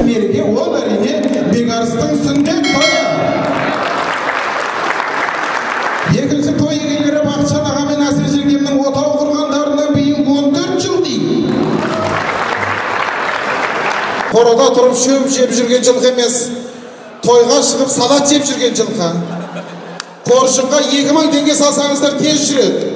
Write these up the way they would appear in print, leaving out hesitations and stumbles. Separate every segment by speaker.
Speaker 1: Мереке, ол әрине Бекарыстың сүндет тойы. Екінші той иелері Бақытжан аға мен Әсел жеңгемнің отау құрғандарына биыл 14 жыл дейді. Қорада тұрып шөп жеп жүрген жылқы емес, тойға шығып салат жеп жүрген жылқы. Қоржынға 2000 теңге салсаңыздар тез жүреді.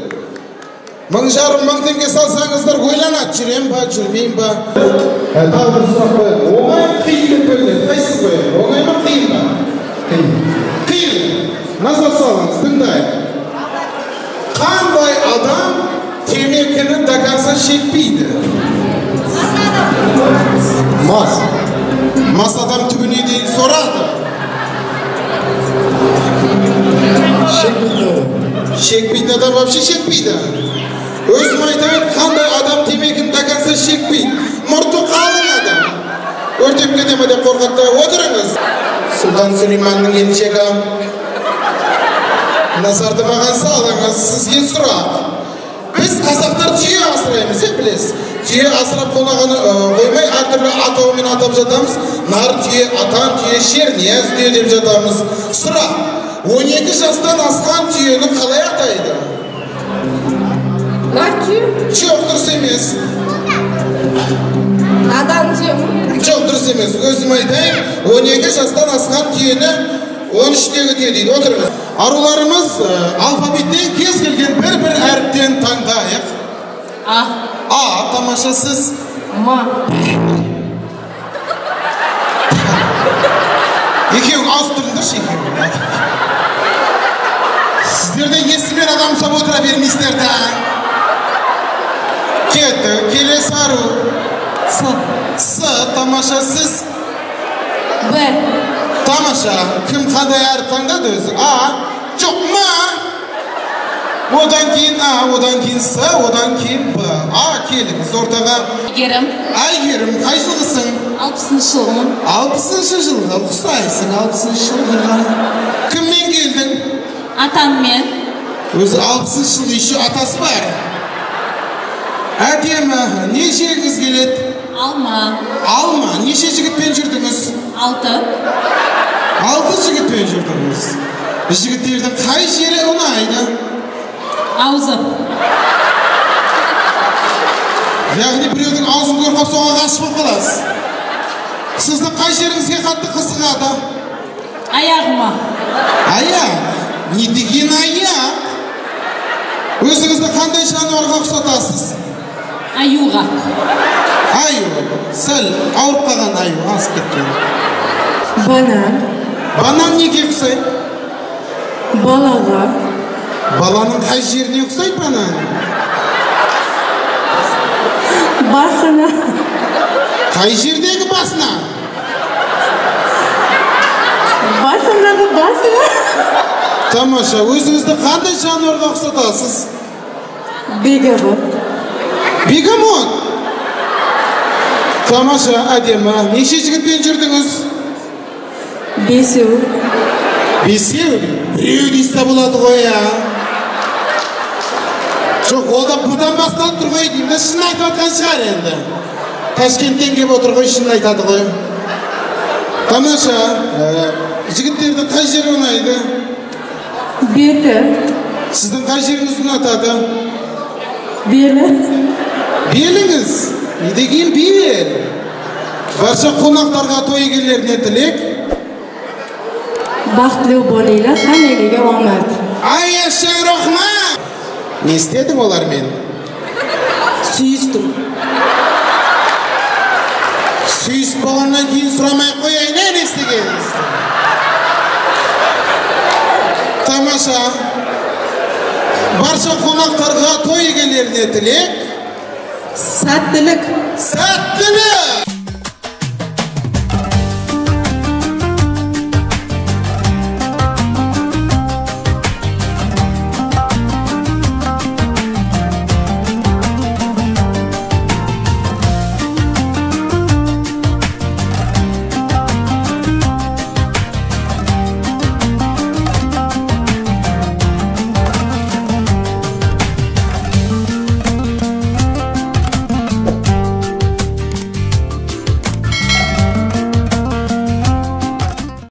Speaker 1: 1500 мың теңге салсаңыздар ойланады, жүрем ба, жүрмейм ба. Тағы бір сұрақ қояйын. Оңай қиын деп бөлінеді. Қайсысын қояйын? Оңай ма, қиын ба? Қиын. Қиын. Назар салыңыз, тыңдайық. Қандай адам темекіні до конца шекпейді? Мас. Мас адам түбіне дейін сорады.
Speaker 2: Шекпейді.
Speaker 1: Шекпейтін адам вообще шекпейді. Өзім айтайын, қандай адам темекіні до конца шекпейді? Мұрты қалың адам. Өртеп кете ме деп қорқады. Отырыңыз. Сұлтан Сүлейманның келіншегі. Назарды маған салыңыз, сізге сұрақ. Біз қазақтар түйе асыраймыз, білесіз. Түйе асырап қонағаны қоймай, әртүрлі атаумен атап жатамыз. Нар түйе, атан түйе, шернияз түйе деп жатамыз. Сұрақ. 12 жастан асқан түйені қалай атайды?
Speaker 3: Нар түйе?
Speaker 1: Жоқ, дұрыс емес.
Speaker 3: Надан түйе ме?
Speaker 1: Жоқ, дұрыс емес. Өзім айтайын, 12 жастан асқан түйені 13-тегі түйе дейді. Отырыңыз. Аруларымыз, алфавиттен кез келген бір-бір әріптен таңдайық.
Speaker 3: А.
Speaker 1: А, тамаша, сіз?
Speaker 3: М.
Speaker 1: Екеуің ауыстырыңдаршы, екеуің. Сіздер де есімен адам ұстап отыра бермейсіздер да. Кетті, келесі ару.
Speaker 3: С.
Speaker 1: С, тамаша, сіз?
Speaker 3: Б.
Speaker 1: Тамаша, кім қандай әріп таңдады өзі? А, жоқ, М. Одан кейін А, одан кейін С, одан кейін Б. А, келіңіз ортаға.
Speaker 3: Әйгерім.
Speaker 1: Әйгерім, қай жылғысың?
Speaker 3: 60-шы жылғымын.
Speaker 1: 60-шы жылғы, ұқсайсың 60-шы жылғыға. Кіммен келдің?
Speaker 3: Атаммен.
Speaker 1: Өзі 60-шы жылғы еще атасы бар. Әдемі, не жегіңіз келеді?
Speaker 3: Алма.
Speaker 1: Алма. Неше жігітпен жүрдіңіз?
Speaker 3: 6.
Speaker 1: 6 жігітпен жүрдіңіз. Жігіттердің қай жері ұнайды?
Speaker 3: Аузы.
Speaker 1: Яғни біреудің аузын көріп қалып соған ғашық болып қаласыз. Сіздің қай жеріңізге қатты қызығады?
Speaker 3: Аяғыма.
Speaker 1: Аяқ. Не деген аяқ? Өзіңізді қандай жануарға ұқсатасыз?
Speaker 3: Аюға.
Speaker 1: Аю. Сәл ауырып қалған аю, асып кеткен.
Speaker 4: Банан.
Speaker 1: Банан неге ұқсайды?
Speaker 4: Балаға.
Speaker 1: Баланың қай жеріне ұқсайды банан?
Speaker 4: Басына.
Speaker 1: Қай жердегі басына?
Speaker 4: Басындағы басына.
Speaker 1: Тамаша, өзіңізді қандай жануарға ұқсатасыз?
Speaker 4: Бегемот.
Speaker 1: Бегемот? Тамаша, әдемі. Неше жігітпен жүрдіңіз?
Speaker 4: 5.
Speaker 1: 5? Біреу дейсіз болады ғой, а? Жоқ, ол да бұдан басталып тұр ғой деймін. Шын айтып жатқан шығар енді. Ташкенттен келіп отыр ғой, шын айтады ғой. Тамаша, жігіттердің қай жері ұнайды?
Speaker 4: Беті.
Speaker 1: Сіздің қай жеріңіз ұнатады?
Speaker 4: Белі.
Speaker 1: Беліңіз? Не деген бел? Барша қонақтарға, той иелеріне тілек.
Speaker 4: Бақытлы болыңlar, hammaga omad.
Speaker 1: Ай, яшang rahmat. Не істедің олармен?
Speaker 4: Сүйістім.
Speaker 1: Сүйіс болғаннан кейін сұрамай қояйын, не істегеніңізді? Тамаша. Барша қонақтарға, той иелеріне тілек.
Speaker 4: Сәттілік.
Speaker 1: Сәттілік.